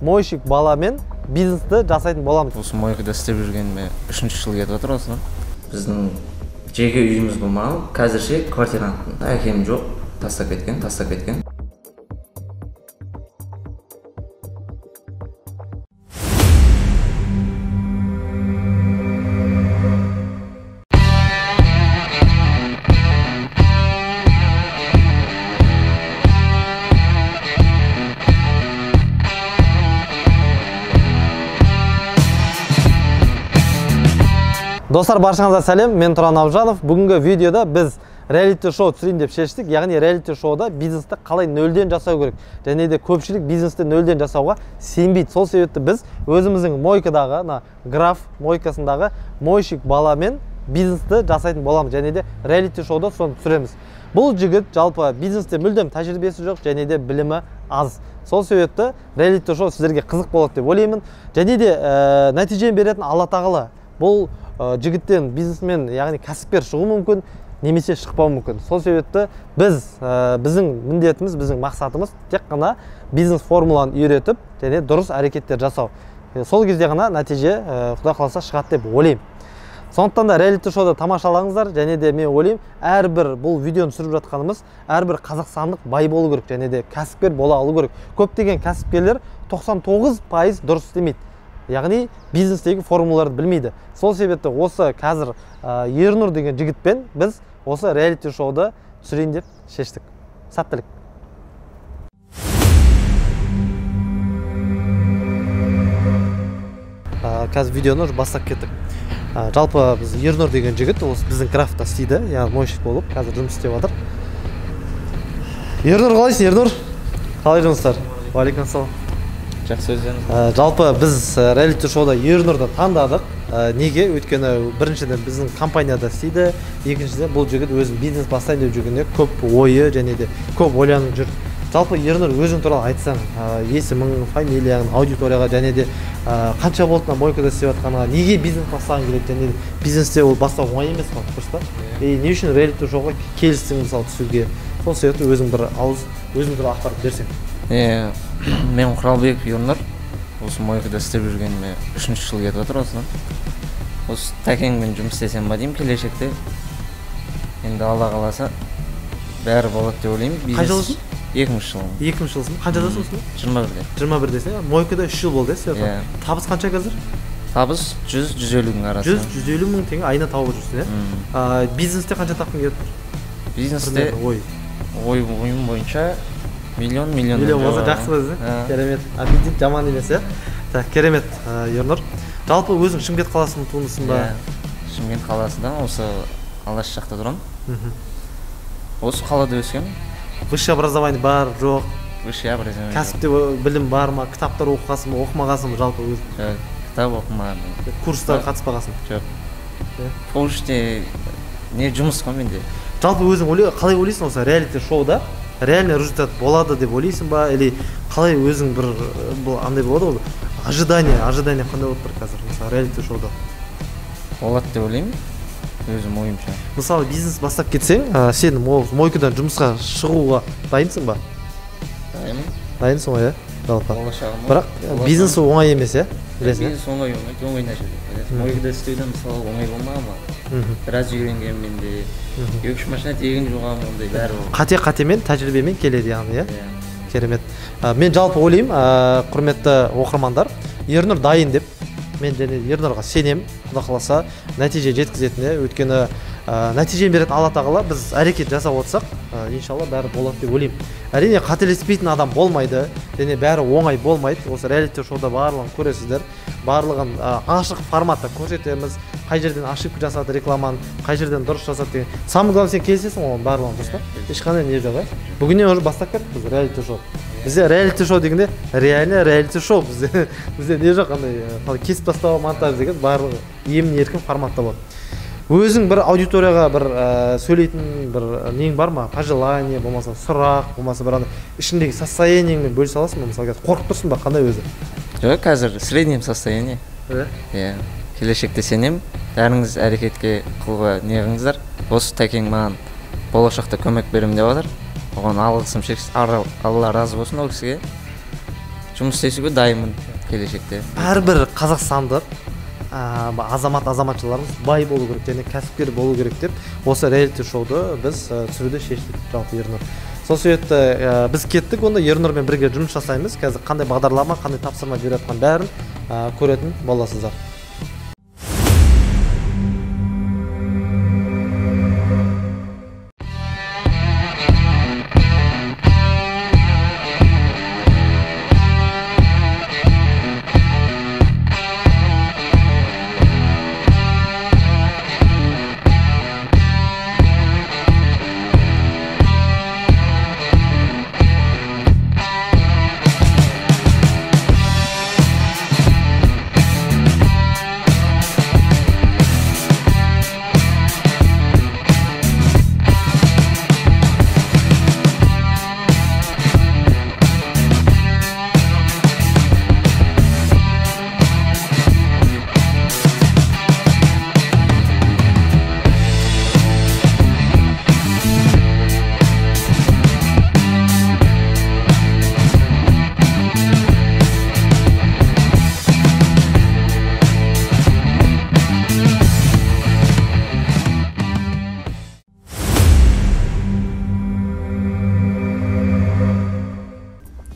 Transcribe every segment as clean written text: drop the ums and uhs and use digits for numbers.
мойщик баламен бизнесті жасайтын боламыз. Осы мойкада істеп жүргеніме 3-ші жыл кетіп жатыр осыдан. Біздің жеке үйіміз болмаған, қазірше квартирантпын. Әкем жоқ, тастап кеткен. Достар, баршаңызға сәлем, мен Тұран Абжанов. Бүгінгі видеода біз реалити шоу түсірейін деп шештік. Яғни реалити шоуда бизнесті қалай нөлден жасау керек. Және де көпшілік бизнесті нөлден жасауға сенбейді. Сол себепті біз өзіміздің мойкадағы, ана граф мойкасындағы мойщик баламен бизнесті жасайтын боламыз. Және де реалити шоуда соны түсіреміз. Бұл жігіт жалпы бизнесте мүлдем тәжірибесі жоқ және де білімі аз. Сол себепті реалити шоу сіздерге қызық болады деп ойлаймын. Және де нәтижені беретін Алла тағала. Бұл жігіттен бизнесмен, яғни кәсіпкер шығу мүмкін, немесе шықпау мүмкін. Сол себепті біз, біздің міндетіміз, біздің мақсатымыз тек қана бизнес формуланы үйретіп, және дұрыс әрекеттер жасау. Сол кезде ғана нәтиже Құдай қаласа шығады деп ойлаймын. Сондықтан да реалити шоуды тамашалаңыздар, және де мен ойлаймын, әрбір бұл видеоны түсіріп жатқанымыз, әрбір қазақстандық бай болу керек, және де кәсіпкер бола алу керек. Көптеген кәсіпкерлер 99% дұрыс істемейді. Яғни бизнестегі формулаларды білмейді. Сол себепті осы қазір Ернұр деген жігітпен біз осы реалити шоуды түсірейін деп шештік. Сәттілік. Қазір видеоны уже бастап кеттік. Жалпы біз Ернұр деген жігіт осы біздің графта істейді, яғни мойщик болып қазір жұмыс істеп жатыр. Ернұр, қалайсың, Ернұр? Қалай жұмыстар? Уағалейкум ассалам. Жақсы, өздеріңіз. Жалпы біз реалити шоуда Ернұрды таңдадық. Неге? Өйткені біріншіден біздің компанияда істейді, екіншіден бұл жігіт өзін бизнес бастайын деп жүргенде көп ойы және де көп ойланып жүр. Жалпы Ернұр, өзің туралы айтсаң, есімің, фамилияң, аудиторияға және де қанша болды мына мойкада істеп жатқаныңа, неге бизнес бастағың келеді, және де бизнесте ол бастау оңай емес қой, дұрыс па? И не үшін реалити шоуға келістің мысалы түсуге? Сол себепті өзің бір ауыз, өзің туралы ақпарат берсең. Мен Құралбеков Ернұр, осы мойкада істеп жүргеніме 3-ші жыл кетіп жатыр осыдан. Осы тәкеңмен жұмыс істесем ба деймін келешекте. Енді Алла қаласа бәрі болады деп ойлаймын. Қай жылысың? 2000 жылы. 2000 жылысың. Қаншадасың осында? 21-де. 21-десің. Мойкада 3 жыл болды, істеп жатқан. Табыс қанша қазір? Табыс 100-150 мың арасы. 100-150 мың теңге айына тауып жүрсің, иә? Бизнесте қанша тапқың келіп тұр? Бизнесте ойым бойынша миллион болса жақсы өзі. Керемет. Аппетит жаман емес, иә? Так, керемет, Ернұр. Жалпы өзің Шымкент қаласының туындысың ба? Иә, Шымкент қаласында, осы Алаш жақта тұрамын. Осы қалада өскенмін. Высшее образование бар, жоқ? Высшее образование. Кәсіпте білім бар ма? Кітаптар оқығансың ба, оқымағансың ба жалпы өзің? Жоқ, кітап оқымағанмын. Курстарға қатыспағансың? Жоқ. Ол іште не жұмыс қой менде. Жалпы өзің қалай ойлайсың осы реалити шоуда? Реальный результат болады деп ойлайсың ба? Или қалай өзің бір бұл андай болады ғой, ожидание қандай болып тұр қазір мысалы реалити шоуда? Болады деп ойлаймын, өзім ойымша. Мысалы бизнес бастап кетсең, сен мойкадан жұмысқа шығуға дайынсың ба? Дайынмын. Дайынсың ғой, иә? Жалпы. Болашағым. Бірақ бизнес оңай емес, иә? Білесің, бизнес оңай болмайды, оңай нәрсе. Мойкада істеуден мысалы оңай болмаған ба? Біраз үйренгенмен де, 2-3 машина тегін жуғанмын, ондай бәрі болды. Қате-қатемен, тәжірибемен келеді яғни, иә? Керемет. Мен жалпы ойлаймын, құрметті оқырмандар, Ернұр дайын деп. Мен және Ернұрға сенемін, Құдай қаласа нәтиже жеткізетініне, өйткені нәтижені беретін Алла тағала, біз әрекет жасап отырсақ, иншалла бәрі болады деп ойлаймын. Әрине қателеспейтін адам болмайды, және бәрі оңай болмайды. Осы реалити шоуда барлығын көресіздер, барлығын ашық форматта көрсетеміз. Қай жерден ошибка жасады рекламаны, қай жерден дұрыс жасады деген. Самое главное, сен келісесің ғой оның барлығын, дұрыс па? Ешқандай не жоқ, ә? Бүгіннен уже бастап кеттік біз реалити шоу. Бізде реалити шоу дегенде реально реалити шоу бізде. Бізде не жоқ, андай кесіп тастау, монтаж деген барлығы емін еркін форматта болады. Өзің бір аудиторияға бір сөйлейтін бір нең бар ма? Пожелание, болмаса сұрақ, болмаса бір андай ішіндегі состояниеңмен бөлісе аласың ба? Мысалы қазір қорқып тұрсың ба, қандай өзі? Жоқ, қазір среднем состояние. Иә. Келешекте сенемін. Бәріңіз әрекетке қылуға не қылыңыздар. Осы тәкең маған болашақта көмек беремін деп жатыр. Оған алғысым шексіз. Алла разы болсын ол кісіге. Жұмыс істесуге дайынмын келешекте. Әрбір қазақстандық азамат азаматшаларымыз бай болу керек және кәсіпкер болу керек деп осы реалити шоуды біз түсіруді шештік жалпы Ернұр. Сол себепті біз кеттік, онда Ернұрмен бірге жұмыс жасаймыз. Қазір қандай бағдарлама, қандай тапсырма беріп жатқан бәрін көретін боласыздар.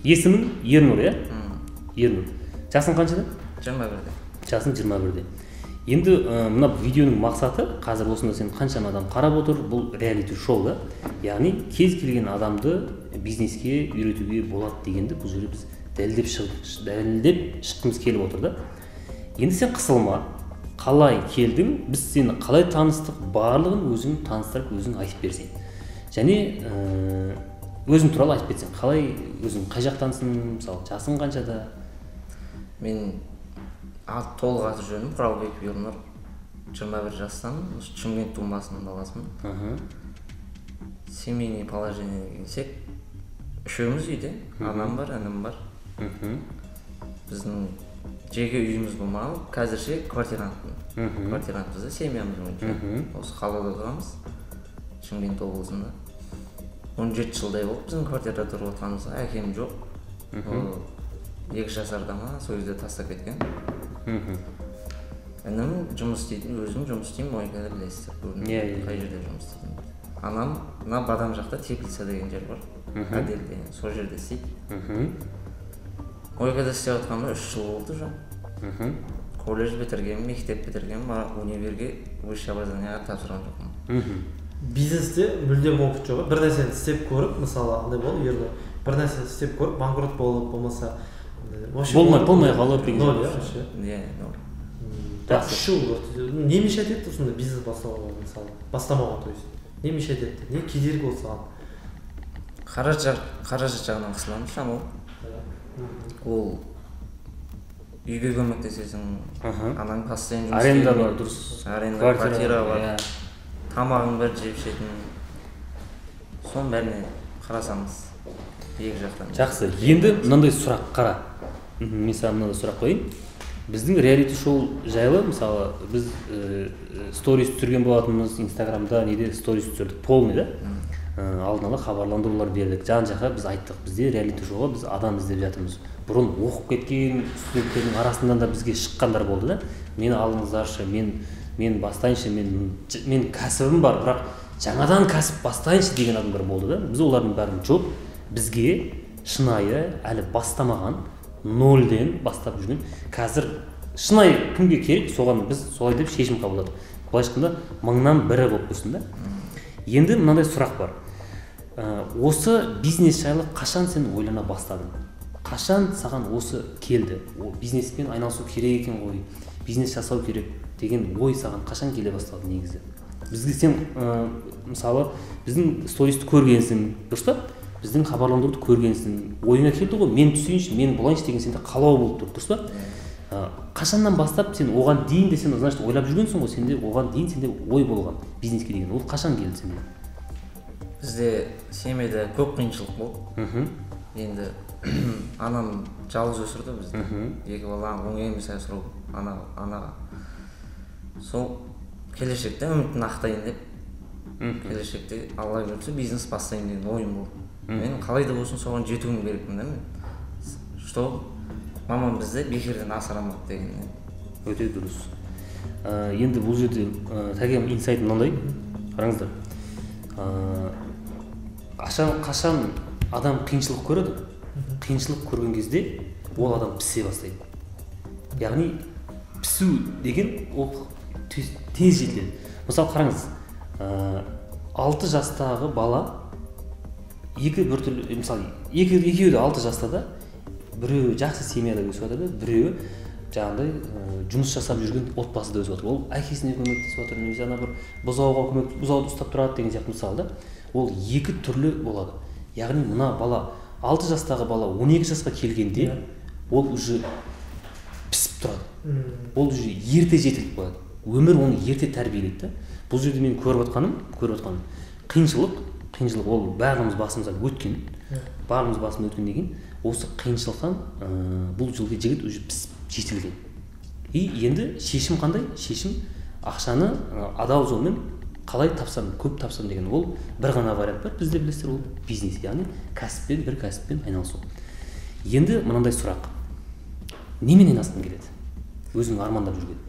Есімің Ернұр, иә? Ернұр. Жасың қаншада? 21-де. Жасың 21-де. Енді мына видеоның мақсаты, қазір осында сен қаншама адам қарап отыр, бұл реалити шоу да. Яғни кез келген адамды бизнеске үйретуге болады дегенді бұл жерде біз дәлелдеп шыққымыз келіп отыр да. Енді сен қысылма, қалай келдің, біз сені қалай таныстық, барлығын өзің таныстырып, өзің айтып берсең. Және өзің туралы айтып кетсең, қалай, өзің қай жақтансың, мысалы, жасың қаншада? Мен толық аты жөнім Құралбеков Ернұр, 21 жастамын, Шымкент тумасының баласымын. Семейный положение келсек, үшеуміз үйде, анам бар, інім бар. Біздің жеке үйіміз болмаған, қазірше квартирантпын. Квартирантпыз да, семьямыз бойынша. Осы қалада тұрамыз, Шымкент облысында. 17 жылдай болып біздің квартирада тұрып отқанымызға, әкем жоқ. Ол 2 жасарда ма, сол кезде тастап кеткен. Інім жұмыс істейтін, өзім жұмыс істеймін, мойкада білесіздер, қай жерде жұмыс істейтінімді. Анам мына Бадам жақта Теплица деген жер бар, Әдел деген, сол жерде істейді. Мойкада істеп жатқаныма 3 жыл болды уже. Колледж бітіргенмін, мектеп бітіргенмін, бірақ универге высшее образованиеға тапсырған жоқпын. Бизнесте мүлдем опыт жоқ. Бір нәрсені істеп көріп, мысалы, андай болды, Ернұр, бір нәрсені істеп көріп, банкрот болып, болмаса болмай қалып деген. Ноль, иә, вообще. Иә, ноль. Жақсы. Не мешать етті сонда бизнес бастауға, мысалы, бастамауға, то есть. Не мешать етті? Не кедергі болды саған? Қаражат жағынан қысыламыз шамалы. Ол үйге көмектесесің, анаң постоянно жұмыс Аренда бар, дұрыс. Аренда, квартира бар. Тамағың бар, жеп ішетін. Соның бәріне қарасамыз екі жақтан. Жақсы. Енді мынандай сұрақ қара. Мен саған мынандай сұрақ қояйын. Біздің реалити шоу жайлы, мысалы, біз сторис түсірген болатынбыз, Инстаграмда неде сторис түсірдік, полный да. Алдын ала хабарландырулар бердік. Жан-жаққа біз айттық, бізде реалити шоуға біз адам іздеп жатырмыз. Бұрын оқып кеткен студенттердің арасынан да бізге шыққандар болды да. Мені алыңыздаршы, мен бастайыншы, мен кәсібім бар, бірақ жаңадан кәсіп бастайыншы деген адамдар болды да. Біз олардың бәрін жоқ, бізге шынайы әлі бастамаған, нөлден бастап жүрген, қазір шынайы кімге керек, соған біз солай деп шешім қабылдадық. Былайша айтқанда, 1000-нан бірі болып тұрсын да. Енді мынандай сұрақ бар. Осы бизнес жайлы қашан сен ойлана бастадың? Қашан саған осы келді? О, бизнеспен айналысу керек екен ғой, бизнес жасау керек деген ой саған қашан келе бастады негізі? Бізге сен, мысалы, біздің стористі көргенсің, дұрыс па? Біздің хабарландыруды көргенсің, ойыңа келді ғой, мен түсейінші, мен болайыншы деген сенде қалау болып тұр, дұрыс па? Қашаннан бастап сен оған дейін де сен, значит, ойлап жүргенсің ғой, сенде оған дейін сенде ой болған бизнеске деген, ол қашан келді сенде? Бізде семьяда көп қиыншылық болды. Енді анам жалғыз өсірді бізді. Екі бала оңай емес асырау анаға. Сол келешекте үмітін ақтайын деп, келешекте Алла бұйыртса бизнес бастайын деген ойым болды. Мен қалай да болсын соған жетуім керекпін да мен. Что Мамам бізді бекерден асырамады деген. Өте дұрыс. Енді бұл жерде тәкем инсайт мынандай, қараңыздар. Қашан адам қиыншылық көреді? Қиыншылық көрген кезде ол адам пісе бастайды. Яғни пісу деген ол тез жетіледі. Мысалы қараңыз, 6 жастағы бала екі біртүрлі, мысалы екеуі де 6 жаста да, біреуі жақсы семьяда өсіп жатыр да, біреуі жаңағыдай жұмыс жасап жүрген отбасыда өсіп жатыр. Ол әкесіне көмектесіп жатыр, немесе ана бір бұзауға көмек, бұзауды ұстап тұрады деген сияқты мысалы да. Ол екі түрлі болады. Яғни мына бала 6 жастағы бала 12 жасқа келгенде ол уже пісіп тұрады. Ол уже ерте жетіліп қояды. Өмір оны ерте тәрбиелейді да. Бұл жерде мен көріп отқаным қиыншылық ол барлығымыз басымыздан өткен. Барлығымыз басымыздан өткен деген осы қиыншылықтан бұл жылғы жігіт уже пісіп жетілген. И енді шешім қандай? Шешім ақшаны адал жолмен қалай тапсам, көп тапсам деген ол бір ғана вариант бар. Бізде білесіздер, ол бизнес, яғни кәсіппен, бір кәсіппен айналысу. Енді мынандай сұрақ. Немен айналысқың келеді? Өзің армандап жүрген.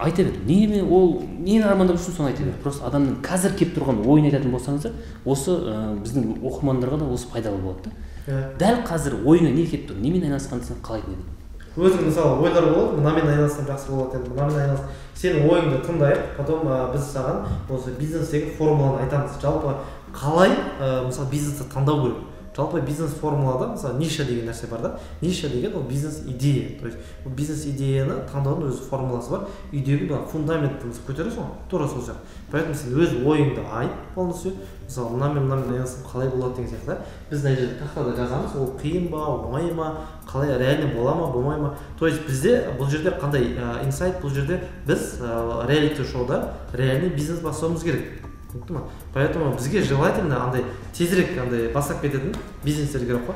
Айта бер. Немен ол, нені армандап жүрсің, соны айта бер. Просто адамның қазір келіп тұрған ойын айтатын болсаңыздар, осы біздің оқырмандарға да осы пайдалы болады да. Дәл қазір ойыңа не келіп тұр? Немен айналысқанды сен қалайтын едің? Өзің мысалы ойлар болады, мынамен айналыссам жақсы болады енді, мынамен айналыс. Сенің ойыңды тыңдайық, потом біз саған осы бизнестегі формуланы айтамыз. Жалпы қалай мысалы бизнесті таңдау керек? Жалпы бизнес формулада мысалы ниша деген нәрсе бар да. Ниша деген ол бизнес идея. То есть бизнес идеяны таңдаудың өз формуласы бар. Үйдегі мына фундаментті көтересің ғой, тура сол сияқты. Поэтому сен өз ойыңды айт полностью. Мысалы мынамен айналыссам қалай болады деген сияқты. Біз мына жерде тақтада жазамыз, ол қиын ба, оңай ма, қалай реально бола ма, болмай ма. То есть бізде бұл жерде қандай инсайт, бұл жерде біз реалити шоуда реальный бизнес бастауымыз керек. Поэтому бізге желательно андай тезірек андай бастап кететін бизнестер керек қой,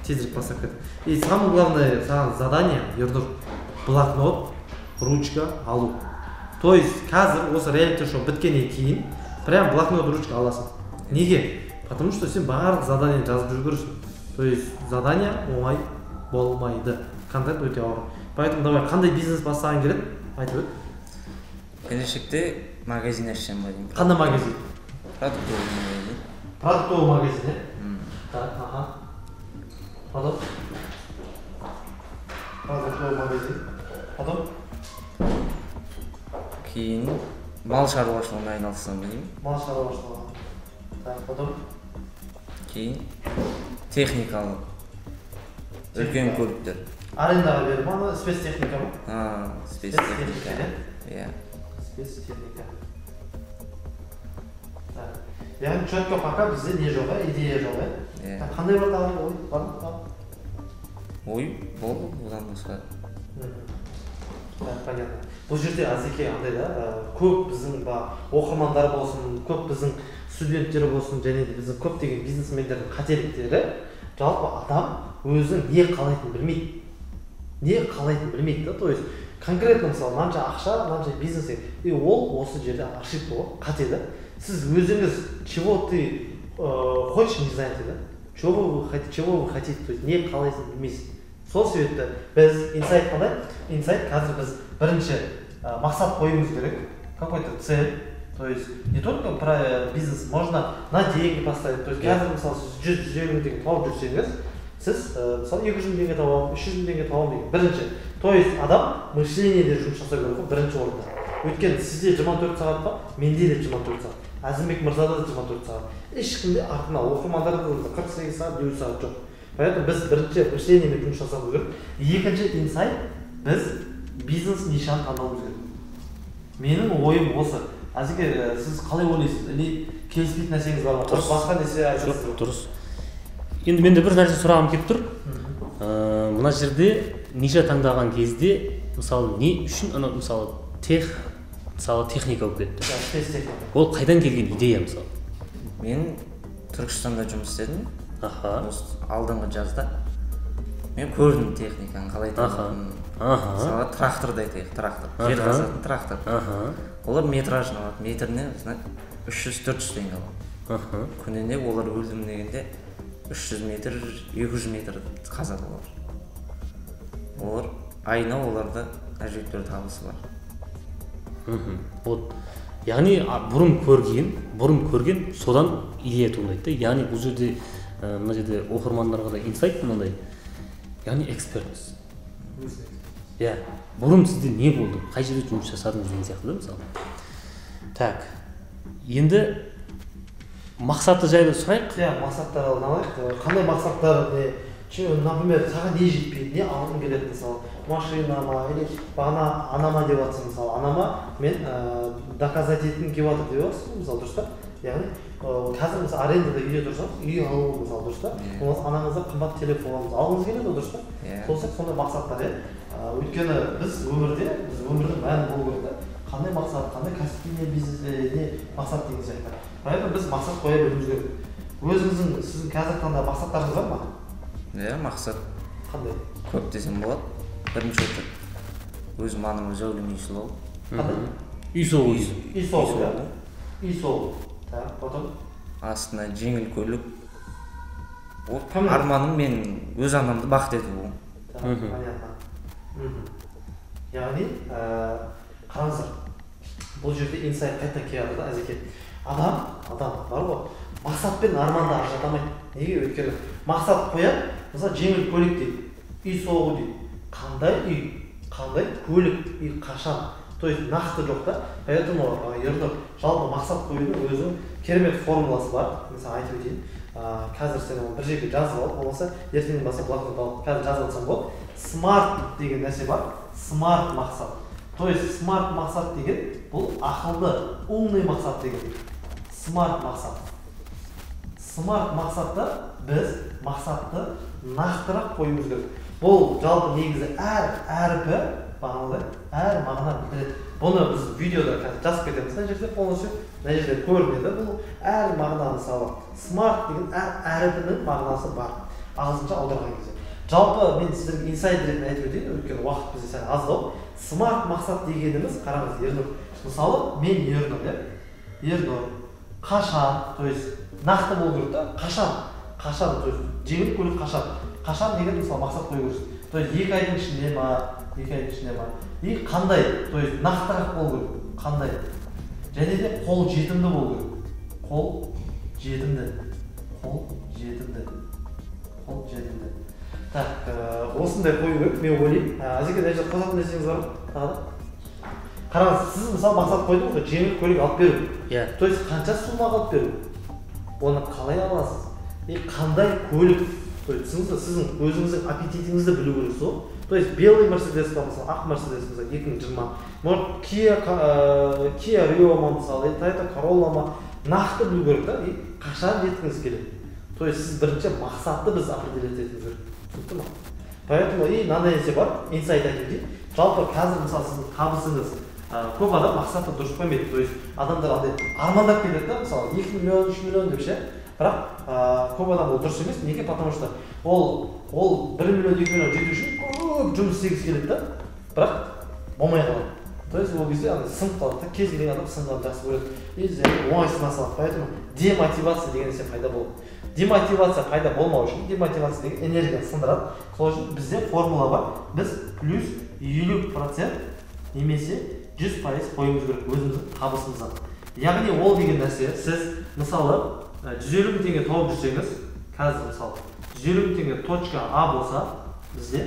тезірек бастап кететін. И самое главное саған задание, Ернұр, блокнот, ручка алу. То есть қазір осы реалити шоу біткеннен кейін прям блокнот, ручка аласың. Неге? Потому что сен барлық задание жазып жүргірсің. То есть задание оңай болмайды, контент өте ауыр. Поэтому давай қандай бизнес бастаған келеді, айтып өт. Келешекте магазин ашсам ба деймін. Қандай магазин? Продуктовый магазин. Продуктовый магазин, иә? Так, ага. Потом? Продуктовый магазин. Потом? Кейін мал шаруашылығына айналыссам ба деймін. Мал шаруашылығы. Так, потом? Кейін техникалық үлкен көліктер. Арендаға беріп ма? Спецтехника ма? Спецтехника, иә. Спецтехника. Так. Яғни четко пока бізде не жоқ, идея жоқ, иә? Қандай бар тағы ой? Бар ма? Ой, болды, одан басқа. Понятно. Бұл жерде Азеке андай да, көп біздің оқырмандар болсын, көп біздің студенттер болсын, және де біздің көптеген бизнесмендердің қателіктері, жалпы адам өзінің не қалайтынын білмейді. Не қалайтынын білмейді да, то есть конкретно мысалы мынанша ақша, мынанша бизнес, и ол осы жерде ошибка ғой, қате да. Сіз өзіңіз чего ты хочешь, не знаете, да? Чего вы хотите, то есть не қалайсың білмейсіз. Сол себепті біз инсайт қандай? Инсайт қазір біз бірінші мақсат қоюымыз керек, какой-то цель, то есть не только про бизнес, можно на деньги поставить. То есть қазір мысалы сіз 100-150 мың теңге тауып жүрсеңіз, сіз мысалы 200 мың теңге табамын, 300 мың теңге табамын деген бірінші. То есть адам мышлениеде жұмыс жасау керек қой бірінші орында. Өйткені сізде 24 сағат па, менде де 24 сағат, Әзімбек мырзада да 24 сағат. Ешкімде артына оқырмандарда да 48 сағат, 50 сағат жоқ. Поэтому біз бірінші мышлениемен жұмыс жасауымыз керек. Екінші инсайт, біз бизнес нишаны таңдауымыз керек. Менің ойым осы. Әзеке, сіз қалай ойлайсыз? Или келіспейтін нәрсеңіз бар ма? Дұрыс. Басқа нәрсе айтасыз ба? Дұрыс. Енді менде бір нәрсе сұрағым келіп тұр. Мына жерде ниша таңдаған кезде, мысалы, не үшін ана мысалы мысалы техника болып кетті. Спецтехника. Ол қайдан келген идея мысалы? Мен Түркістанда жұмыс істедім. Аха. Осы алдыңғы жазда мен көрдім техниканы қалай таңдайтынын. Мысалы тракторды айтайық, трактор. Жер қазатын трактор. Олар метражын алады, метріне 300-400 теңге алады. Күніне олар өлдім дегенде 300 метр, 200 метр қазады олар. Айына оларда әжептәуір табысы бар. Вот. Яғни бұрын көрген содан идея туындайды да. Яғни бұл жерде мына жерде оқырмандарға да инсайт мынандай. Яғни экспертпіз. Иә, бұрын сізде не болды, қай жерде жұмыс жасадыңыз деген сияқты да мысалы. Так, енді мақсаты жайлы сұрайық. Иә, мақсаттарды алайық. Қандай мақсаттар не? Например, саған не жетпейді, не алғың келеді мысалы, машина ма, или бағана анама деп жатсың мысалы, анама мен доказать еткім келіп жатыр деп жатсың мысалы, дұрыс па? Яғни қазір мысалы арендада үйде тұрсаңыз, үй алу мысалы, дұрыс па? Болмаса анаңызға қымбат телефон алғыңыз келеді, дұрыс па? Сол сияқты сондай мақсаттар, иә. Өйткені біз өмірде, біз өмірдің мәні болу керек та. Қандай мақсат, қандай кәсіпте не бизнесте не мақсат деген сияқты. Поэтому біз мақсат қоя білуіміз керек. Өзіңіздің, сіздің қазіргі таңда мақсаттарыңыз бар ма? Иә, мақсат қандай? Көп десем болады. Бірінші очередь өзім анама зәулім үй салу. Қандай? Үй соғу. Үй соғу, иә. Үй соғу. Так, потом астына жеңіл көлік. Арманым мен өз анамды бақыт ету болу. Так, понятно. Яғни, қараңыздар, бұл жерде инсайт қайта келеді да, Әзеке. Адам бар ғой, мақсат пен арманды ажырата алмайды. Неге? Өйткені мақсат қояды, мысалы жеңіл көлік дейді, үй соғу дейді. Қандай үй, қандай көлік, үй қашан? То есть нақты жоқ та. Поэтому Ернұр, жалпы мақсат қоюдың өзінің керемет формуласы бар. Мен саған айтып өтейін. Қазір сен оны бір жерге жазып ал, болмаса ертеңнен бастап блокнот алып қазір жазып алсаң болады. Смарт деген нәрсе бар. Смарт мақсат. То есть смарт мақсат деген бұл ақылды, умный мақсат деген. Смарт мақсат. Смарт мақсатта біз мақсатты нақтырақ қоюымыз керек. Бұл жалпы негізі әр әрпі бағанадай әр мағына білдіреді. Бұны біз видеода қазір жазып кетеміз, мына жерде полностью, мына жерде көрінеді. Бұл әр мағына, мысалы, смарт деген әр әрпінің мағынасы бар. Ағылшынша аударған кезде. Жалпы мен сіздерге инсайд ретінде айтып өтейін, өйткені уақыт бізде сәл аздау. Смарт мақсат дегеніміз, қараңыз, Ернұр. Мысалы, мен Ернұр, иә? Ернұр қашан, то есть нақты болу керек та, қашан, қашан, то есть жеңіл көлік қашан. Қашан деген мысалы мақсат қою керексіз. То есть 2 айдың ішінде ма, 2 айдың ішінде ма? И қандай, то есть нақтырақ болу керек, қандай. Және де қол жетімді болу керек. Қол жетімді. Қол жетімді. Қол жетімді. Так, осындай қою керек, мен ойлаймын. Әзеке, мына жерде қосатын нәрсеңіз бар ма? Тағы да? Қараңыз, сіз мысалы мақсат қойдыңыз ғой, жеңіл көлік алып беру. Иә. То есть қанша суммаға алып беру? Оны қалай аласыз? И қандай көлік? То есть түсініңіз бе, сіздің өзіңіздің аппетитіңізді білу керексіз ғой. То есть белый Мерседес па, мысалы, ақ Мерседес, мысалы, 2020. Может, Kia Rio ма, мысалы, Toyota Corolla ма, нақты білу керек та, и қашан жеткіңіз келеді. То есть сіз бірінші мақсатты біз определять етуіміз керек. Түсінікті ма? Поэтому и мынандай нәрсе бар, инсайт айтып өтейін. Жалпы қазір мысалы сіздің табысыңыз, көп адам мақсатты дұрыс қоймайды. То есть адамдар андай армандап кетеді да, мысалы, 2 миллион, 3 миллион деп ше. Бірақ көп адам ол дұрыс емес. Неге? Потому что ол 1 миллион, 2 миллион жету үшін көп жұмыс істегісі келеді да, бірақ болмай қалады. То есть ол кезде андай сынып қалады да, кез келген адам сынғанды жақсы көреді. И және оңай сына салады. Поэтому демотивация деген нәрсе пайда болады. Демотивация пайда болмау үшін, демотивация деген энергияны сындырады. Сол үшін бізде формула бар. Біз плюс 50% немесе 100% қоюымыз керек өзіміздің табысымыздан. Яғни ол деген нәрсе, сіз мысалы 150 мың теңге тауып жүрсеңіз, қазір мысалы 150 мың теңге точка А болса, бізде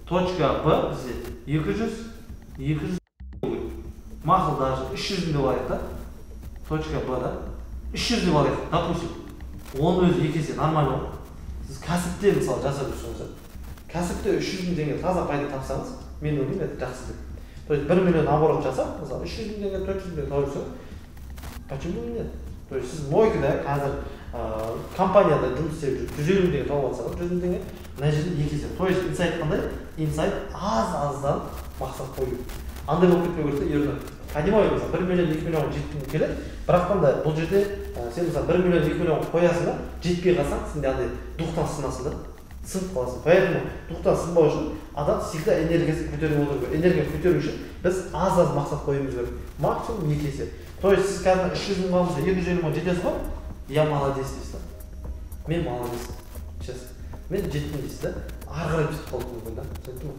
точка Б бізде 200 мақұл, даже 300 мың деп алайық та, точка Б да 300 деп алайық, допустим, оның өзі екі есе нормально ғой. Сіз кәсіпте мысалы жасап жүрсеңіз, кәсіпте 300 мың теңге таза пайда тапсаңыз, мен ойлаймын, это жақсы деп. То есть 1 миллион оборот жасап, мысалы 300 мың теңге, 400 мың теңге тауып жүрсеңіз, почему нет? То есть сіз мойкада қазір компанияда жұмыс істеп жүріп 150 мың теңге тауып алсаңыз, 100 мың теңге, мына жерде екі есе. То есть инсайт қандай? Инсайт аз-аздан мақсат қою. Андай болып кетпеу керек та, Ернұр. Понимаю, мысалы 1 миллион, 2 миллионға жеткің келеді, бірақ та бұл жерде сен мысалы 1 миллион, 2 миллионға қоясың да, жетпей қалсаң, сенде андай духтан сынасың да, сынып қаласың. Поэтому духтан сынбау үшін адам всегда энергиясын көтеріп отыру керек. Энергияны көтеру үшін біз аз-аз мақсат қоюымыз керек. Максимум екі есе. То есть сіз қазір 300 мыңға болса 250 мыңға жетесіз ғой, я молодец дейсіз да. Мен молодец. Сейчас. Мен жеттім дейсіз да. Ары қарай жетіп қалуы мүмкін да. Түсінікті ме?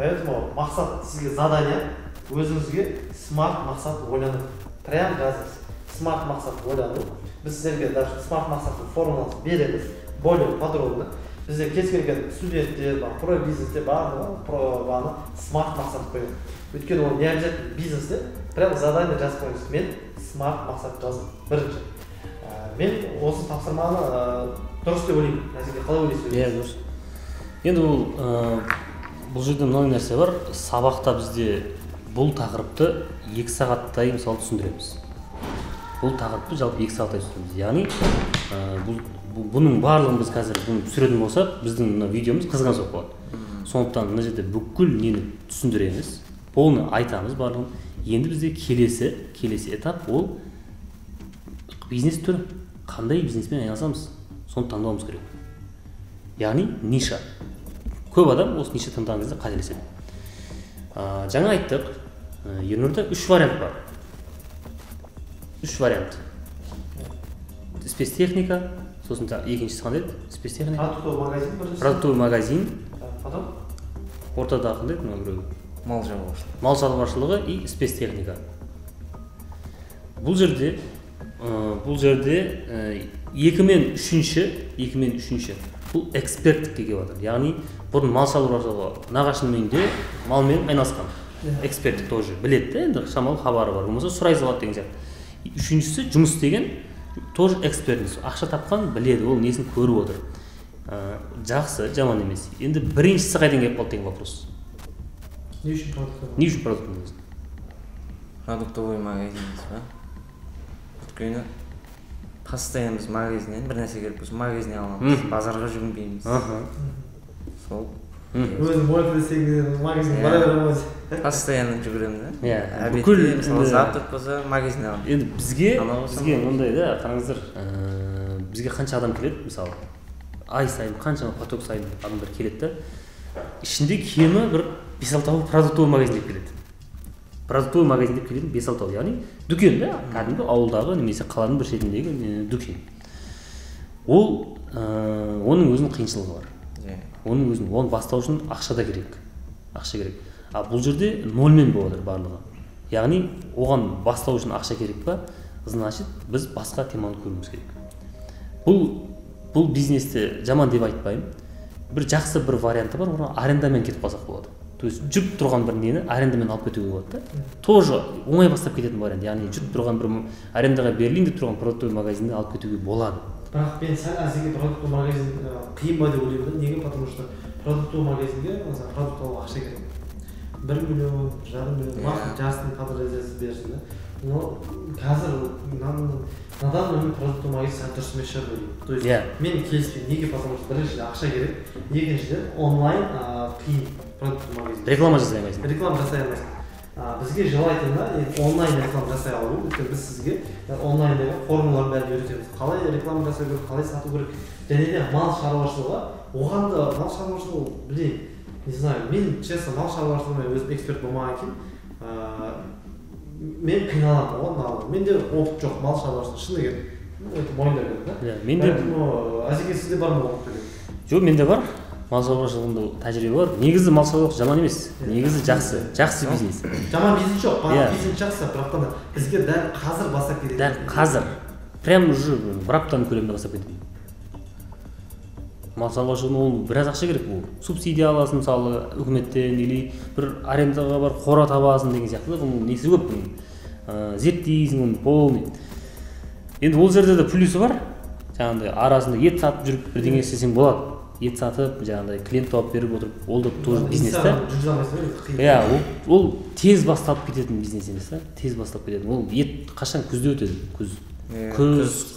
Поэтому мақсат, сізге задание: өзіңізге смарт мақсат ойлану. Прям жазыңыз, смарт мақсат ойлану. Біз сіздерге даже смарт мақсаттың формуласын береміз более подробно. Бізде кез келген студенттер бар, про бизнесте барлығы пробаны смарт мақсат қояды, өйткені ол не обязательно бизнесте. Прям задание жазып қойыңыз: мен смарт мақсат жаздым. Бірінші, мен осы тапсырманы дұрыс деп ойлаймын. Әзеке, қалай ойлайсыз? Иә, дұрыс. Енді бұл бұл жерде мынандай нәрсе бар: сабақта бізде бұл тақырыпты 2 сағаттай, мысалы, түсіндіреміз. Бұл тақырыпты жалпы 2 сағаттай түсіндіреміз. Яғни бұның барлығын біз қазір бұны түсіретін болсақ, біздің мына видеомыз қызған соқ болады. Сондықтан мына жерде бүкіл нені түсіндіреміз, полный айтамыз барлығын. Енді бізде келесі этап — ол бизнес түрі. Қандай бизнеспен айналысамыз, соны таңдауымыз керек, яғни ниша. Көп адам осы ниша таңдаған кезде қателеседі. Жаңа айттық, Ернұрда үш вариант бар, үш вариант: спецтехника, сосын екіншісі қандай еді? Спецтехника. Продуктовый магазин біріншісі. Продуктовый магазин. Потом? Ортадағы қандай еді, мына біреуі? Мал шаруашылығы. Мал шаруашылығы и спецтехника. Бұл жерде екі мен үшінші бұл эксперттікке келіп жатыр. Яғни бұрын мал шаруашылығы, нағашының үйінде малмен айналысқан, эксперттік тоже біледі да, енді шамалы хабары бар, болмаса сұрай салады деген сияқты. Үшіншісі жұмыс істеген, тоже экспертность, ақша тапқан, біледі, ол несін көріп отыр. Жақсы, жаман емес. Енді біріншісі қайдан келіп қалды деген вопрос. Не үшін продуктовый? Не үшін продуктовый магазин? Продуктовый магазин дейсіз ба? Өйткені постоянно біз магазиннен бір нәрсе керек болса, магазиннен аламыз, базарға жүгінбейміз. Сол. Өзің мойкада істеген, магазинге бара беремін ғой. Постоянно жүгіремін да. Иә, Обедте, бүкіл мысалы, завтрак болса, магазиннен аламын. Енді бізге Анау болса, бізге мынау. Мындай да, қараңыздар, бізге қанша адам келеді, мысалы, ай сайын қаншама поток сайын адамдар келеді да, ішінде кемі бір бес алтауы продуктовый магазин деп келеді. Продуктовый магазин деп келетін бес алтауы, яғни дүкен да, кәдімгі ауылдағы немесе қаланың бір шетіндегі дүкен. Ол оның өзінің қиыншылығы бар. Оның өзінің, оны бастау үшін ақша да керек, ақша керек. А бұл жерде нольмен болып жатыр барлығы. Яғни оған бастау үшін ақша керек па? Значит, біз басқа теманы көруіміз керек. Бұл бизнесті жаман деп айтпаймын. Бір жақсы бір варианты бар: оны арендамен кетіп қалсақ болады. То есть жүріп тұрған бір нені арендамен алып кетуге болады да, тоже оңай бастап кететін вариант. Яғни жүріп тұрған бір арендаға берілейін деп тұрған продуктовый магазинді алып кетуге болады. Бірақ мен сәл, әзірге, продуктовый магазин қиын ба деп ойлаймын да. Неге? Потому что продуктовый магазинге, мысалы, продукт алуға ақша керек, 1 миллион, 1,5 миллион. Мақұл, жастың подразделениесі берсін да, но қазір на данный момент продуктовый магазин сәл дұрыс емес шығар деп ойлаймын. То есть мен келіспеймін. Неге? Потому что біріншіден, ақша керек, екіншіден, онлайн қиын продуктовый магазин. Реклама жасай алмайсың. Реклама жасай алмайсың. Бізге желательно енді онлайн реклама жасай алу, өйткені біз сізге онлайндағы формулалардың бәрін үйретеміз: қалай реклама жасау керек, қалай сату керек. Және де мал шаруашылығы, оған да, мал шаруашылығы, блин, не знаю, мен, честно, мал шаруашылығына өзім эксперт болмағаннан кейін мен қиналамын оған алуға. Менде опыт жоқ мал шаруашылығы, шыны керек, ну, это мойындау керек да. Иә, менде. Поэтому, әзеке, сізде бар ма опыт деген? Жоқ, менде бар, мал шаруашылығында тәжірибе бар. Негізі мал шаруашылығы жаман емес, негізі жақсы, жақсы бизнес. Жаман бизнес жоқ, барлық бизнес жақсы, бірақ та бізге дәл қазір бастап кететін. Дәл қазір прям уже бір аптаның көлемінде бастап кететін мал шаруашылығына ол біраз ақша керек. Ол субсидия аласың, мысалы, үкіметтен, или бір арендаға бар қора табасың деген сияқты да. Бұның несі көп, бұның зерттейсің оны полный. Енді ол жерде де плюсы бар: жаңағыдай арасында ет сатып жүріп бірдеңе істесең болады. Ет сатып, жаңағыдай клиент тауып беріп отырып, ол да тоже бизнес та. Инстаграм жүргізе алмайсың ба енді, қиын. Иә, ол тез басталып кететін бизнес емес та. Тез басталып кететін ол ет қашан? Күзде өтеді, күз. Күз,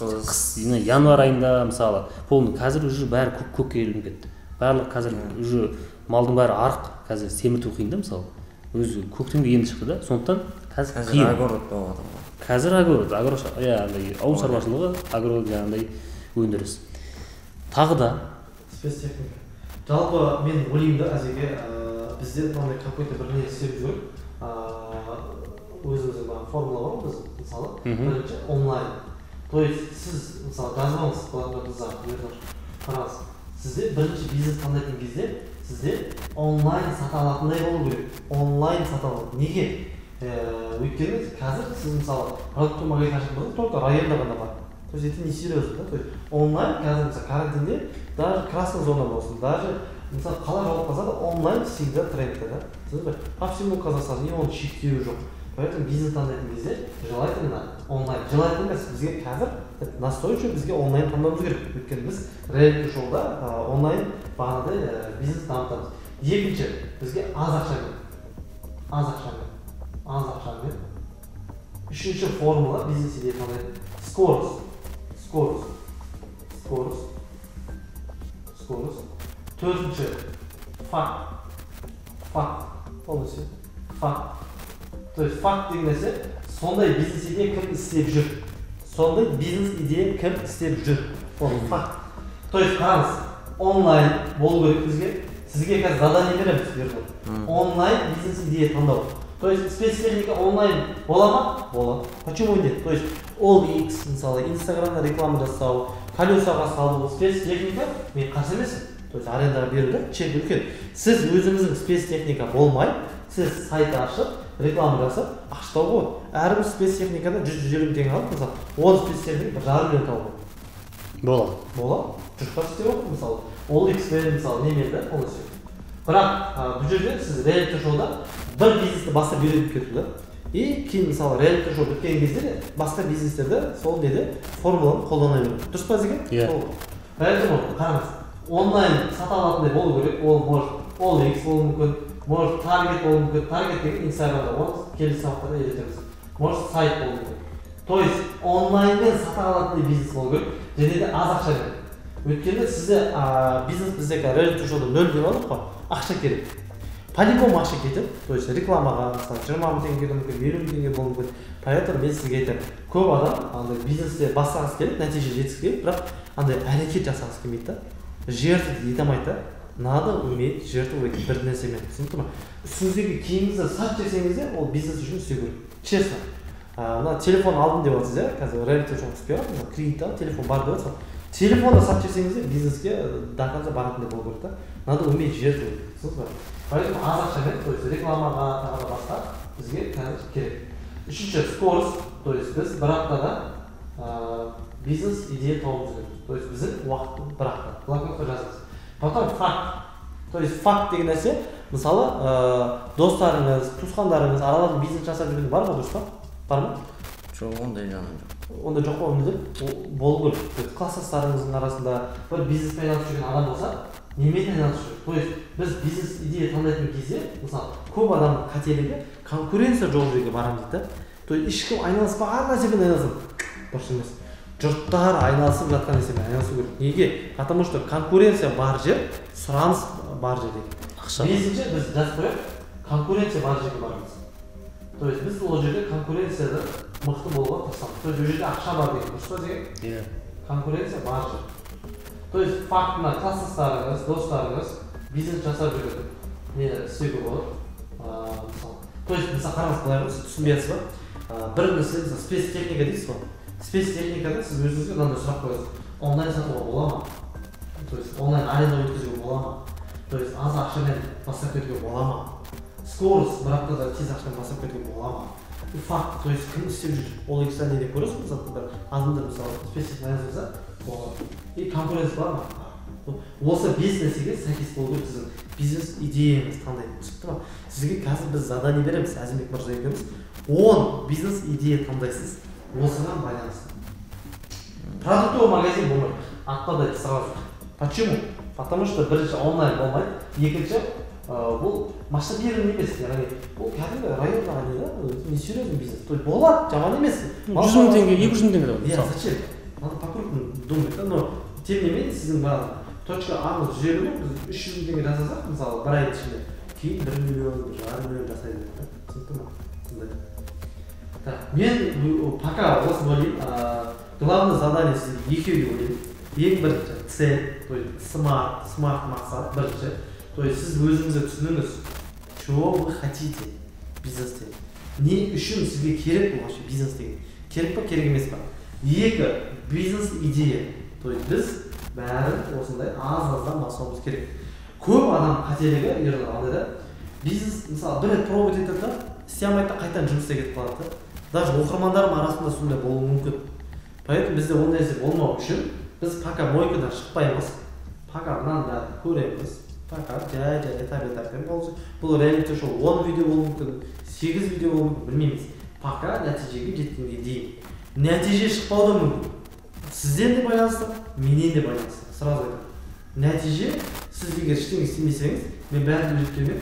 күз, қыс. Қыс, январь айында, мысалы, полный. Қазір уже бәрі көк көкке ілініп кетті барлық. Қазір уже малдың бәрі арық, қазір семірту қиын да, мысалы, өзі көктемге енді шықты да, сондықтан қазір Қазір қиын. Огород болып жатыр ғой. Қазір огород, агро, иә, андай ауыл шаруашылығы, агро, жаңағындай өндіріс тағы да. Спецтехника. Жалпы мен ойлаймын да, әзеке, бізде мынандай какой то бір не істеп жүріп, өзіміздің мына формула бар ғой. Біз, мысалы, бірінші онлайн, то есть сіз, мысалы, жазып алыңыз, блокнотыңызға. Қараңыз, сізде бірінші бизнес таңдайтын кезде сізде онлайн сата алатындай болу керек. Онлайн сата алатын. Неге? Өйткені қазір сіз мысалы продуктовый магазин ашатын болсаңыз, только районда ғана бар. То есть это не серьезно, да? То есть онлайн қазір мысалы карантинде даже красная зона болсын, даже мысалы қала жауып қалса да онлайн всегда трендте, да? Түсіндіңіз бе? По всему Казахстану, и оның шектеуі жоқ. Поэтому бизнес таңдайтын кезде желательно онлайн. Желательно емес, бізге қазір настойчиво бізге онлайн таңдауымыз керек. Өйткені біз реалити шоуда онлайн бағанағыдай бизнес дамытамыз. Екінші, бізге аз ақшамен. Аз ақшамен. Аз ақшамен. Үшінші формула бизнес идея таңдайтын. Скорость. Скорость. Скорость. Скорость. Төртінші, факт. Факт. Полностью. Факт. То есть факт деген нәрсе, сондай бизнес идея кім істеп жүр. Сондай бизнес идея кім істеп жүр. Ол факт. То есть қараңыз, онлайн болу керек бізге. Сізге қазір задание береміз, Ербол. Онлайн бизнес идея таңдау. То есть спецтехника онлайн бола ма? Болады. Почему нет? То есть OLX, мысалы, Инстаграмда реклама жасау, колесаға салу, спецтехника, мен қарсы емеспін. То есть арендаға беру да, чек үлкен. Сіз өзіңіздің спецтехника болмай, сіз сайт ашып, реклама жасап, ақша табуға болады. Әрбір спецтехникада 100-150 мың теңге алып, мысалы, 10 спецтехника 1,5 миллион табуға болады. Болады. Жұрттар істеп отыр, мысалы. OLX-пен, мысалы, немен да, полностью. Бірақ бұл жерде сіз реалити шоуда бір бизнесті бастап үйреніп кету да. И кейін, мысалы, реалити шоу біткен кезде де басқа бизнестерде сол неде формуланы қолдана беру. Дұрыс па, Зеке? Иә. Поэтому қараңыз, онлайн сата алатындай болу керек. Ол может OLX болуы мүмкін, может таргет болуы мүмкін. Таргет деген Инстаграмда, оны келесі сабақтарда үйретеміз. Может сайт болуы мүмкін. То есть онлайнмен сата алатындай бизнес болу керек және де аз ақшамен. Өйткені сізде бизнес бізде қазір реалити шоуда нөл деп алдық қой, ақша керек. По-любому ақша кетеді, то есть рекламаға мысалы 20 мың теңге кетуі мүмкін, 50 мың теңге болуы мүмкін. Поэтому мен сізге айтамын, көп адам андай бизнесте бастағысы келеді, нәтиже жеткісі келеді, бірақ андай әрекет жасағысы келмейді да, жертва ете алмайды да. Надо уметь жертвовать бір нәрсемен, түсінікті ма? Үстіңіздегі киіміңізді сатып жіберсеңіз де, ол бизнес үшін істеу керек, честно. Мына телефон алдым деп отырсыз, иә, қазір реалити шоу түспей қалды, мына кредит алып телефон бар деп отырсыз. Телефонды сатып жіберсеңіз де бизнеске до конца баратындай болу керек та. Надо уметь жертвовать, түсіндіңіз ба? Поэтому аз ақшамен, то есть рекламаға тағы да басқа бізге қазір керек. Үшінші, скорость, то есть біз бір аптада бизнес идея табуымыз керек. То есть біздің уақыт бір апта, блокнотқа жазыңыз. Потом факт, то есть факт деген нәрсе, мысалы, достарыңыз, туысқандарыңыз араласып бизнес жасап жүрген бар ма, дұрыс па? Бар ма? Жоқ, ондай жағынан жоқ. Ондай жоқ па, ондай болу керек. То есть класстастарыңыздың арасында бір бизнеспен айналысып жүрген адам болса, немен айналысып жүр? То есть біз бизнес идея таңдайтын кезде, мысалы, көп адамның қателігі конкуренция жоқ жерге барамын дейді да. То есть ешкім айналыспаған нәрсемен айналысады. Дұрыс емес. Жұрттар айналысып жатқан нәрсемен айналысу керек. Неге? Потому что конкуренция бар жер, сұраныс бар жер деген. Ақша. Бесінші, біз жазып қояйық, конкуренция бар жерге барамыз. То есть біз ол жерде конкуренцияда мықты болуға тырысамыз. То есть ол жерде ақша бар деген, дұрыс па деген? Иә. Конкуренция бар жер. То есть факт, мына класстастарыңыз, достарыңыз бизнес жасап жүрген не істеуге болады. Мысалы, то есть мысалы қараңыз, былай ғой, сіз түсінбей жатсыз ба? Бір нәрсе, мысалы, спецтехника дейсіз ғой. Спецтехникада сіз өзіңізге мынандай сұрақ қоясыз. Онлайн сатуға бола ма? То есть онлайн аренда өткізуге бола ма? То есть аз ақшамен бастап кетуге бола ма? Скорость бір аптада тез ақшамен бастап кетуге бола ма? И факт, то есть кім істеп жүр? Ол екі неде көресіз, мысалы, бір адамдар, мысалы, спецтехника айналысса болады. И конкуренция бар ма? Осы бес нәрсеге сәйкес болу керек сіздің бизнес идеяңыз таңдайтын, түсінікті ма? Сізге қазір біз задание береміз, Әзімбек мырза екеуміз. 10 бизнес идея таңдайсыз, осыған байланысты. Продуктовый магазин болмайды, отпадает сразу. Почему? Потому что бірінші онлайн болмайды, екінші бұл масштабированный емес, яғни бұл кәдімгі райондағы не да, не серьезный бизнес. То есть болады, жаман емес. 100 мың теңге, 200 мың теңге Иә, зачем? Надо по-крупному думать, да, но тем не менее сіздің бағана точка А-ңыз 150 мың, біз 300 мың теңге жасасақ, мысалы, бір айдың ішінде, кейін 1 миллион, 1,5 миллион жасай береді, да? Түсінікті ма? Сондай. Так, мен пока осыны ойлаймын, главное задание сізге екеу деп ойлаймын. Ең бірінші цель, то есть смарт мақсат бірінші. То есть сіз өзіңізді түсініңіз, чего вы хотите бизнесте. Не үшін сізге керек бұл вообще бизнес деген? Керек па, керек емес па? Екі, бизнес идея. То есть біз бәрін осындай аз-аздан бастауымыз керек. Көп адам қателігі Ернұр андай да, бизнес мысалы бір рет пробовать етеді да, істей алмайды да, қайтадан жұмысқа кетіп қалады да. Даже оқырмандарым арасында сондай болуы мүмкін. Поэтому бізде ондай нәрсе болмау үшін біз пока мойкадан шықпаймыз, пока мынаны бәрін көреміз, пока жай жай этап этаппен болсын. Бұл реалити шоу 10 видео болуы мүмкін, 8 видео болуы мүмкін, білмейміз. Пока нәтижеге жеткенге дейін. Нәтиже шықпауы да мүмкін. Сізден де байланысты, менен де байланысты. Сразу айтамын. Нәтиже, сіз егер ештеңе істемесеңіз, мен бәрін үйреткенмен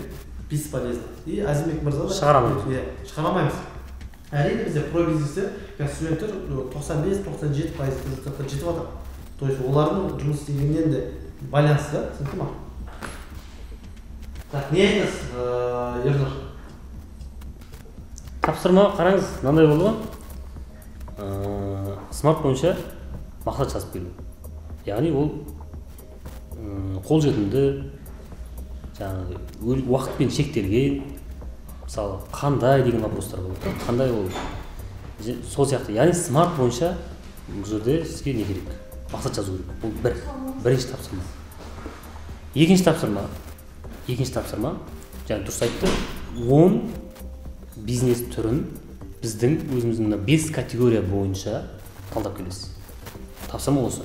бесполезно. И Әзімбек мырза да шығара алмаймыз. Иә, шығара алмаймыз. Әрине, бізде про бизнесте қазір студенттер 95-97% результатқа жетіп жатыр. То есть олардың жұмыс істегеннен де байланысты, түсінікті ма? Так, не айтасыз, Ернұр? Тапсырма қараңыз, мынандай болды ғой. SMART бойынша мақсат жазып келу. Яғни ол қолжетімді, жаңағы уақытпен шектелген, мысалы қандай деген вопростар болады да, қандай ол сол сияқты. Яғни SMART бойынша бұл жерде сізге не керек? Мақсат жазу керек. Бұл бірінші тапсырма. Екінші тапсырма, жаңа дұрыс айтты, 10 бизнес түрін біздің өзіміздің мына 5 категория бойынша талдап келесіз. Тапсырма осы.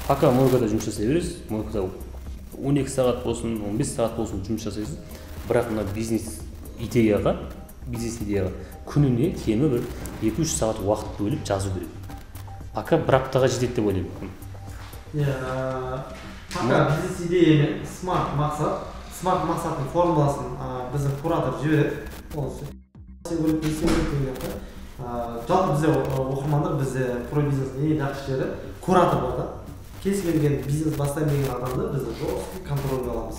Пока мойкада жұмыс жасай бересіз, мойкада 12 сағат болсын, 15 сағат болсын жұмыс жасайсыз, бірақ мына бизнес идеяға күніне кемі бір 2-3 сағат уақыт бөліп жазу керек. Пока бір аптаға жетеді деп ойлаймын. Пока бизнес идея мен SMART мақсат, SMART мақсаттың формуласын біздің куратор жібереді. Ол керек, не керек деген сияқты. Жалпы бізде оқырмандар, бізде про бизнес ең жақсы жері куратор бар да. Кез келген бизнес бастаймын деген адамды біз жесткий контрольге аламыз.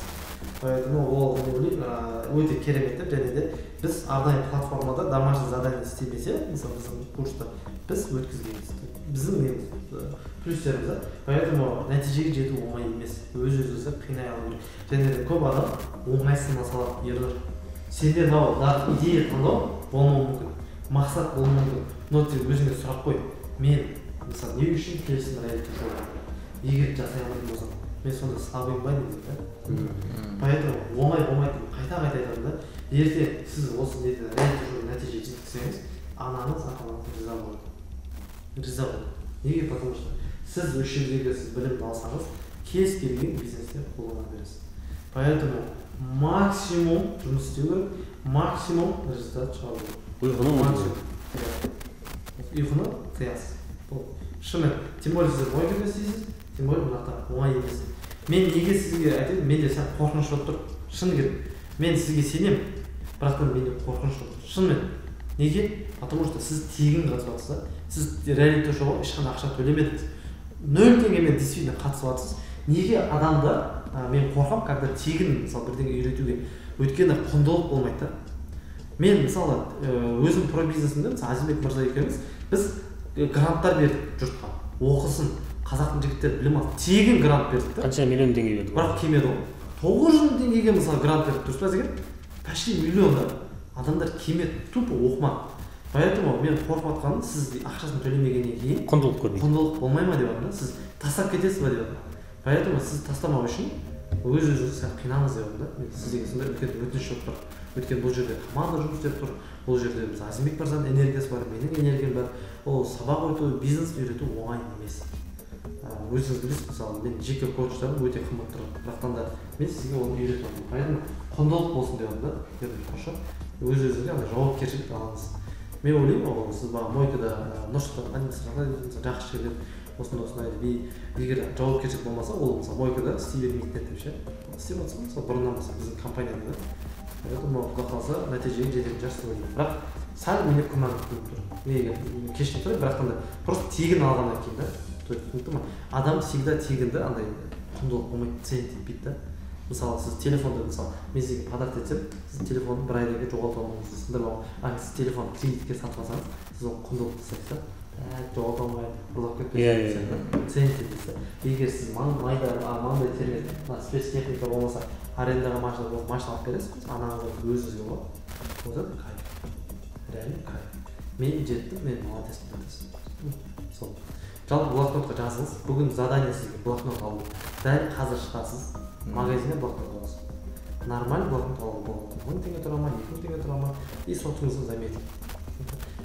Поэтому ол мен ойлаймын өте керемет деп, және де біз арнайы платформада домашний задание істемесе, мысалы біздің курста біз өткізгенбіз. Біздің неміз, плюстеріміз да. Поэтому нәтижеге жету оңай емес. Өз-өзіңізді қинай алу керек. Және де көп адам оңай сына салады, Ернұр. Сенде мынау идея таңдау болмауы мүмкін, мақсат болмауы мүмкін. Но сен өзіңе сұрақ қой. Мен мысалы не үшін келістім реалити шоуға? Егер жасай алмайтын болсам, мен сонда слабыймын ба деймін да. Поэтому оңай болмайды деп қайта-қайта айтамын да. Ертең сіз осы неден реалити шоу нәтиже жеткізсеңіз, анаңыз, ата-анаңыз риза болады. Риза болады. Неге? Потому что сіз осы жердегі сіз білімді алсаңыз, кез келген бизнесте қолдана бересіз. Поэтому максимум жұмыс істеу керек, максимум результат шығару керек. Ұйқыны максимум. Ұйқыны тыясыз. Бұл шынымен, тем более сіз мойкада істейсіз, тем более мына жақта оңай емес. Мен неге сізге айтайын, менде сәл қорқыныш болып тұр. Шыны керек. Мен сізге сенемін, бірақ та менде қорқыныш болып тұр. Шынымен. Неге? Потому что сіз тегін қатысып жатсыз да. Сіз реалити шоуға ешқандай ақша төлемедіңіз. 0 теңгемен действительно қатысып жатсыз. Неге адамдар, мен қорқамын, когда тегін мысалы бірдеңе үйретуге, өйткені құндылық болмайды да. Мен мысалы өзім про бизнесімде, мысалы Әзімбек мырза екеуміз біз гранттар бердік жұртқа. Оқысын, қазақтың жігіттері білім алсын. Тегін грант бердік та. Қанша миллион теңге бердік? Бірақ келмеді ғой. 900 мың теңгеге мысалы грант бердік, дұрыс па Әзеке? Почти миллион да. Адамдар келмеді, тупо оқымады. Поэтому мен қорқып жатқаным, сіз ақшасын төлемегеннен кейін құндылық көрмейді. Құндылық болмай ма деп жатырмын да. Сіз тастап кетесіз ба деп жатырмын. Поэтому сіз тастамау үшін өз-өзіңізді сәл қинаңыз деп жатырмын да. Мен сіздерге сондай үлкен өтініш болып тұр. Өйткені бұл жерде команда жұмыс істеп тұр. Бұл жерде біз Әзімбек мырзаның энергиясы бар, менің энергиям бар. Ол сабақ өту, бизнес үйрету оңай емес. Өзіңіз білесіз, мысалы мен жеке коучтарым өте қымбат тұрады. Бірақтан да мен сізге оны үйретіп жатырмын. Поэтому құндылық болсын деп жатырмын да. Ернұр, өз-өзіңізге андай жауапкершілік алыңыз. Мен ойлаймын, ол сіз бағана мойкада Нұрсұлтан администраторда жақсы жерден осындай осындай деп, егер жауапкершілік болмаса, ол мысалы мойкада істей бермейтін еді деп ше. Істеп жатса, мысалы бұрыннан бастап біздің компанияда да. Поэтому құдай қаласа нәтижеге жететін шығарсыз деп ойлаймын. Бірақ сәл менде күмән туып тұр. Неге? Кешірім сұраймын, бірақтан да просто тегін алғаннан кейін да. То есть түсінікті ма? Адам всегда тегінді андай құндылық болмайды, ценить етпейді да. Мысалы сіз телефонды, мысалы мен сізге подарок етсем, сіз телефонды бір айдан кейін жоғалтып алмаңыз, сындырып алмаңыз. А сіз телефонды кредитке сатып алсаңыз, сіз оны құндылық жасайсыз да. Жоғалта алмай, ұрлап кетпесін, ценить етесіз да. Егер сіз маңдай термен, мына спецтехника болмаса, арендаға машина болса, машина алып бересіз, анаңызға өзіңізге болады. Вот это кайф. Реально кайф. Мен жеттім, мен молодецпін деп айтасыз. Сол. Жалпы блокнотқа жазыңыз. Бүгін задание сізге блокнот алу. Дәл қазір шығасыз, магазиннен блокнот аласыз. Нормально блокнот алуға болады. 1000 теңге тұра ма, 2000 теңге тұра ма, и соны заметить.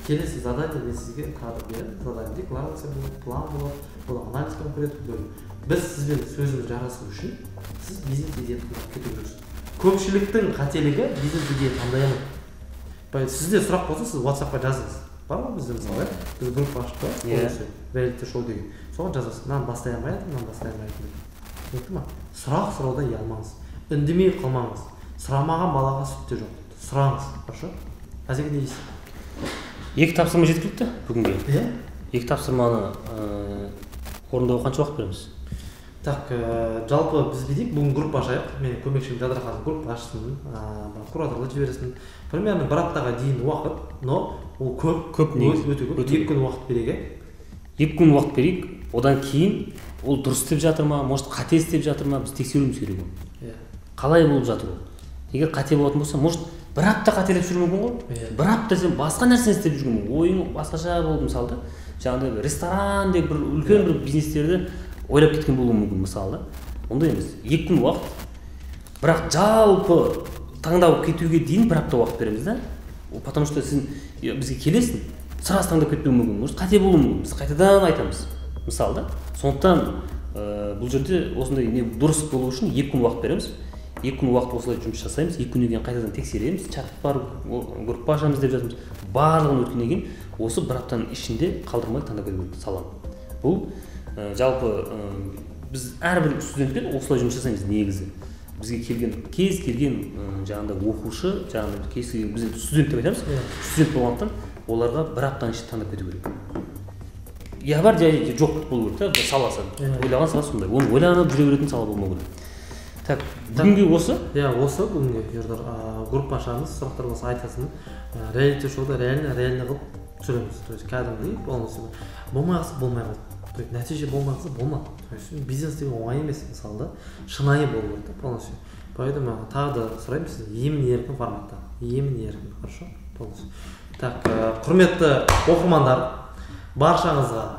Келесі задание мен сізге тағы да беремін. Задание декларация болады, план болады, бұл анализ конкурентов бөлім. Біз сізбен сөзіміз жарасу үшін сіз бизнес идея таңдап кету керексіз. Көпшіліктің қателігі бизнес идея таңдай алмайды. Сізде сұрақ болса, сіз WhatsApp-қа жазыңыз. Бар ма бізде мысалы, біз группа аштық қой, реалити шоу деген. Соған жазасыз. Мынаны бастай алмай жатырмын, мынаны бастай алмай жатырмын. Түсінікті ма? Сұрақ сұраудан ұялмаңыз. Үндемей қалмаңыз. Сұрамаған балаға сүт те жоқ. Сұраңыз, хорошо? Әзеке, не дейсіз? 2 тапсырма жеткілікті бүгінге. Иә. 2 тапсырманы орындауға қанша уақыт береміз? Так, жалпы біз бүйтейік, бүгін группа ашайық. Менің көмекшім Жадырахан группа ашсын, кураторлар жіберсін. Примерно бір аптаға дейін уақыт, но ол көп, көп негізі. Өте көп. 2 күн уақыт берейік. 2 күн уақыт берейік. Одан кейін ол дұрыс істеп жатыр ма, может қате істеп жатыр ма, біз тексеруіміз керек оны. Қалай болып жатыр ол? Егер қате болатын болса, может бір апта қателеп жүруі мүмкін ғой. Бір апта сен басқа нәрсені істеп жүрген, ойың басқаша болды мысалы да. Жаңағыдай бір ресторан деп бір үлкен бір бизнестерді ойлап кеткен болуы мүмкін мысалы да. Ондай емес. 2 күн уақыт. Бірақ жалпы таңдау кетуге дейін бір апта уақыт береміз да. Потому что сен бізге келесің, сразу таңдап кетпеуі мүмкін, может қате болуы мүмкін. Біз қайтадан айтамыз мысалы да. Сондықтан бұл жерде осындай не дұрыс болу үшін 2 күн уақыт береміз. 2 күн уақыт осылай жұмыс жасаймыз, 2 күннен кейін қайтадан тексереміз, чат бар, группа ашамыз деп жатырмыз. Барлығын өткеннен кейін осы бір аптаның ішінде қалдырмай таңдап кету керек саланы. Бұл жалпы біз әрбір студентпен осылай жұмыс жасаймыз негізі. Бізге келген кез келген жаңағыдай оқушы, жаңағыдай кез келген біз енді студент деп айтамыз, студент болғандықтан оларға бір аптаның ішінде таңдап кету керек. Я бар, я жоқ болу керек та, саласы. Ойлаған сала сондай. Оны ойланып жүре беретін сала болмау керек. Так, бүгінге осы? Иә, осы бүгінге, Ернұр. Группа ашамыз, сұрақтар болса айтасың. Реалити шоуда реально қылып түсіреміз. То есть кәдімгідей полностью. Болмай қалса болмай қалды. То есть нәтиже болмай қалса болмады. То есть бизнес деген оңай емес мысалы да. Шынайы болу керек та полностью. Поэтому тағы да сұраймын сізден, емін еркін форматта. Емін еркін, хорошо? Полностью. Так, құрметті оқырмандар, баршаңызға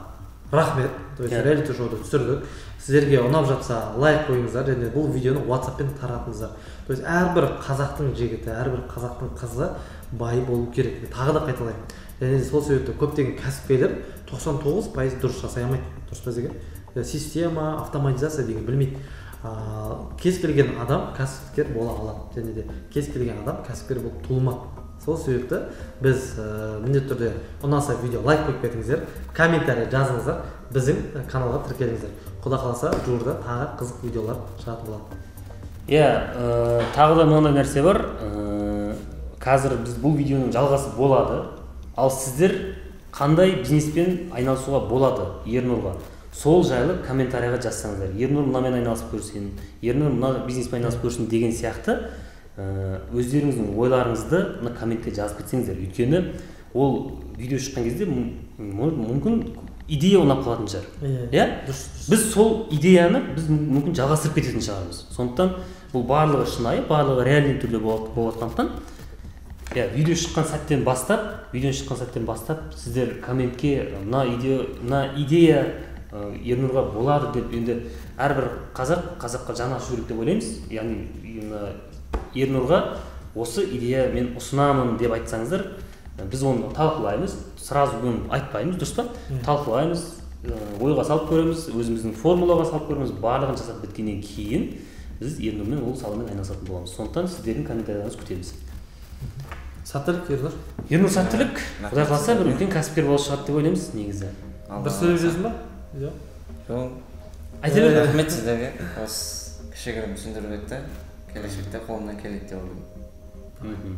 рахмет. То есть реалити шоуды түсірдік. Сіздерге ұнап жатса лайк қойыңыздар және бұл видеоны WhatsApp-пен таратыңыздар. То есть әрбір қазақтың жігіті, әрбір қазақтың қызы бай болу керек. Тағы да қайталаймын. Және сол себепті көптеген кәсіпкерлер 99% дұрыс жасай алмайды. Дұрыс па деген? Система, автоматизация деген білмейді. Кез келген адам кәсіпкер бола алады. Және де кез келген адам кәсіпкер болып туылмады. Сол себепті біз міндетті түрде ұнаса видео лайк қойып кетіңіздер, комментарий жазыңыздар, біздің каналға тіркеліңіздер. Құда қаласа жуырда тағы қызық видеолар шығатын болады. Иә, тағы да мынандай нәрсе бар. Қазір біз бұл видеоның жалғасы болады. Ал сіздер қандай бизнеспен айналысуға болады Ернұрға? Сол жайлы комментарийға жазсаңыздар. Ернұр мынамен айналысып көрсін, Ернұр мына бизнеспен айналысып көрсін деген сияқты өздеріңіздің ойларыңызды мына комментке жазып кетсеңіздер. Өйткені ол видео шыққан кезде мүмкін идея ұнап қалатын шығар. Иә? Біз сол идеяны біз мүмкін жалғастырып кететін шығармыз. Сондықтан бұл барлығы шынайы, барлығы реальный түрде болып жатқандықтан, иә, видео шыққан сәттен бастап, сіздер комментке мына идея Ернұрға болады деп енді әрбір қазақ қазаққа жаны ашу керек деп ойлаймыз. Яғни Ернұрға осы идея мен ұсынамын деп айтсаңыздар, біз оны талқылаймыз, сразу оны айтпаймыз, дұрыс па? Талқылаймыз, ойға салып көреміз, өзіміздің формулаға салып көреміз, барлығын жасап біткеннен кейін біз Ернұрмен ол саламен айналысатын боламыз. Сондықтан сіздердің комментарийлеріңізді күтеміз. Сәттілік, Ернұр. Ернұр, сәттілік. Құдай қаласа бір үлкен кәсіпкер болып шығады деп ойлаймыз негізі. Бір сөйлеп жүрсің ба? Жоқ. Жоқ. Айта бер. Рахмет сіздерге. Осы кішігірім түсіндіріп өтті. Келешекте қолымнан келеді деп ойлаймын.